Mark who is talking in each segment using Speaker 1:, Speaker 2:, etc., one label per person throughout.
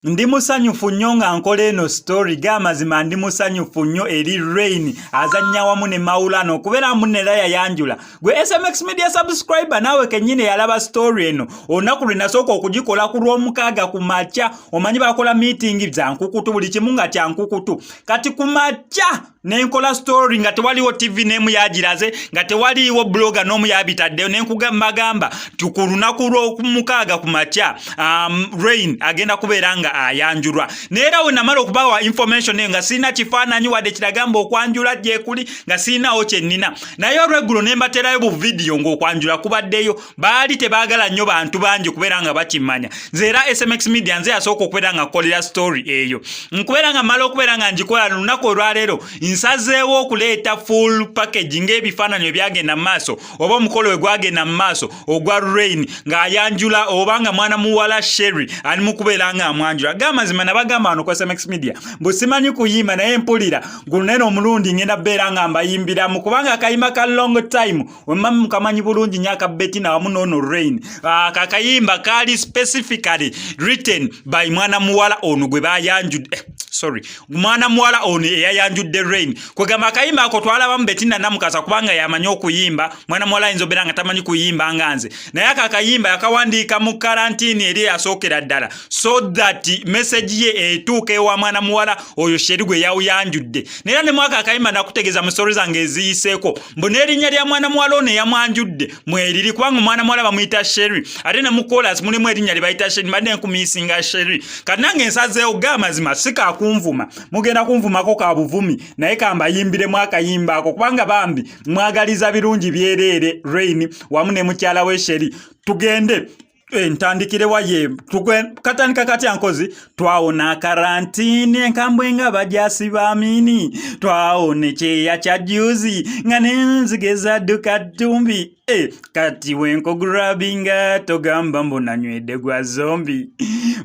Speaker 1: Ndi musanyufu nnyo nga nkola eno story. G'amazima, ndi musanyufu nnyo eri Rain azannya wamu ne Maulana okubeera mu nera yayanjula. Gwe SMX Media subscriber, naawe kennyini yalaba story eno olunaku lwe nasooka okugikola ku Lwomukaaga ku makya. Omanyi bakola meeting za nkukutu, buli kimu nga kya nkukutu. Kati ku makya nenkola story nga tewaliwo TV n'emu yagiraze, nga tewaliiwo blogger n'omu yabitaddeyo. Nenkugamba ti ku lunaku lw'okumukaaga ku makya Rain agenda kubeera nga ayanjulwa. Naye era we namala okubawa information eyo nga sirina kifaananyi wadde kiragamba okwanjula gyekuli, nga sirinawo kyennina. Naye olweggulo ne mbaterayo bu vidiyo ng'okwanjula kubaddeyo. Baali tebaagala nnyo bantu bangi kubeera nga bakimanya. Nze era SMX Media, nze yasooka okubeera nga nkolera story eyo. Nkubeera nga mmala okubeera nga ngikola lunaku olwaleero, nsazeewo okuleeta full package ng'ebifaananyi ebyagenda mu maaso oba omukolo we gwagenda mu maaso ogwa Rain ng'ayanjula oba nga mwana muwala Sherry ali mu kubeera ng'amwanjula. Gamazima, nabagamba wano ku SMX Media mbu simanyi kuyimba, naye mpulira gunene omulundi ngenda beera nga mbayimbiramu, kubanga akayimba ka "Long Time" wemma mukamanyi bulungi nnyo, aka Betina wamu noono Rain. Akakayimba kaali specifically written by mwana muwala ono gwe bayanjudde, sorry, mwana muwala ono eyayanjudde Rain. Kwegamba akayimba ako twalabamu Betina Namukasa, kubanga yamanyi okuyimba. Mwana muwala ayinza obeera nga tamanyi kuyimba nga nze, naye ako akayimba yakawandiika mu karantini eri eyasookera ddala, so that message ye etuuka ewa mwana muwala oyo Sheri gwe yawuyanjudde. Naye era ne mwaka akayimba nakutegeeza mu story zange eziyiseeko mbu n'erinnya lya mwana muwala ono eyamwanjudde mweriri, kubanga omwana muwala bamuyita Sheri, ate ne mu chorus mulimu erinnya lye bayita Sheri: "Mbadde nkumiisinga, Sheri." Kati nange nsazeewo, gaamazima si kakunvuma, mugenda kunvumako ka buvumi, naye kambayimbiremu akayimba ako, kubanga bambi mwagaliza birungi byereere Rain wamu ne mukyala we Sheri. Tugende. Ntandikire waye katandika katya nkozi? Twawona karantini enkambwe nga bajasi bamini, twawona ekyeya kya juzi nga nenzige zadduka ttumbi. Kati wenkogurabinga togamba mbu nanywedde gwa zombi,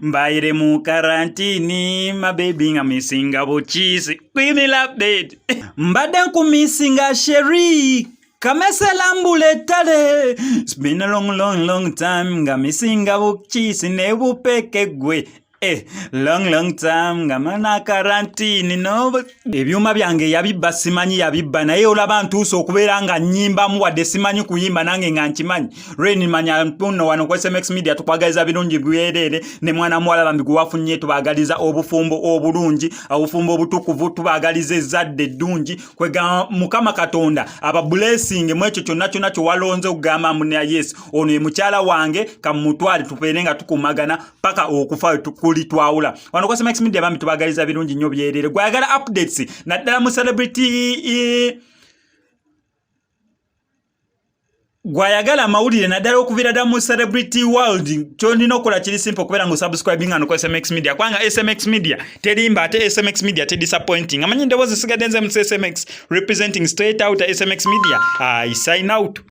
Speaker 1: mbaire mu karantini my baby nga misinga bukiisi kwimila bed, mbadde nkumisinga Sheri kameselambula ettale. It's been a long, long, long time nga misinga bukiisi ne bupeke gwe. Long, long time nga mana karantini no ebyuma byange yabibba, simanyi yabibba, naye olaba ntuuse okubeera nga nnyimbamu wadde simanyi kuyimba, nange nga nkimanyi. Rain, manya nno wano ku SMX Media tukwagaliza birungi bwereere ne mwana muwala bambi gwe wafunye. Tubaagaliza obufumbo obulungi, obufumbo obutukuvu, tubaagaliza ezzadde eddungi. Kwegamba Mukama Katonda aba blessing mu ekyo kyonna kyonna kyewalonze okugamba muna yes, ono ye mukyala wange, kamutwale tubeere nga tukumagana paka okufa kuli twawula. Wano ku SMX Media bambi tubagaliza birungi nnyo byerere. Gwayagala updates naddala mu celebrity, gwayagala amawulire naddala okuviira ddala mu celebrity world, kyolina okukola kiri simple, okubeera nga osubscribing ano ku SMX Media, kubanga SMX Media terimba, ate SMX Media tedisappointing. Amanyi ndowooza sigadde nze mu SMX representing straight out SMX Media. I sign out.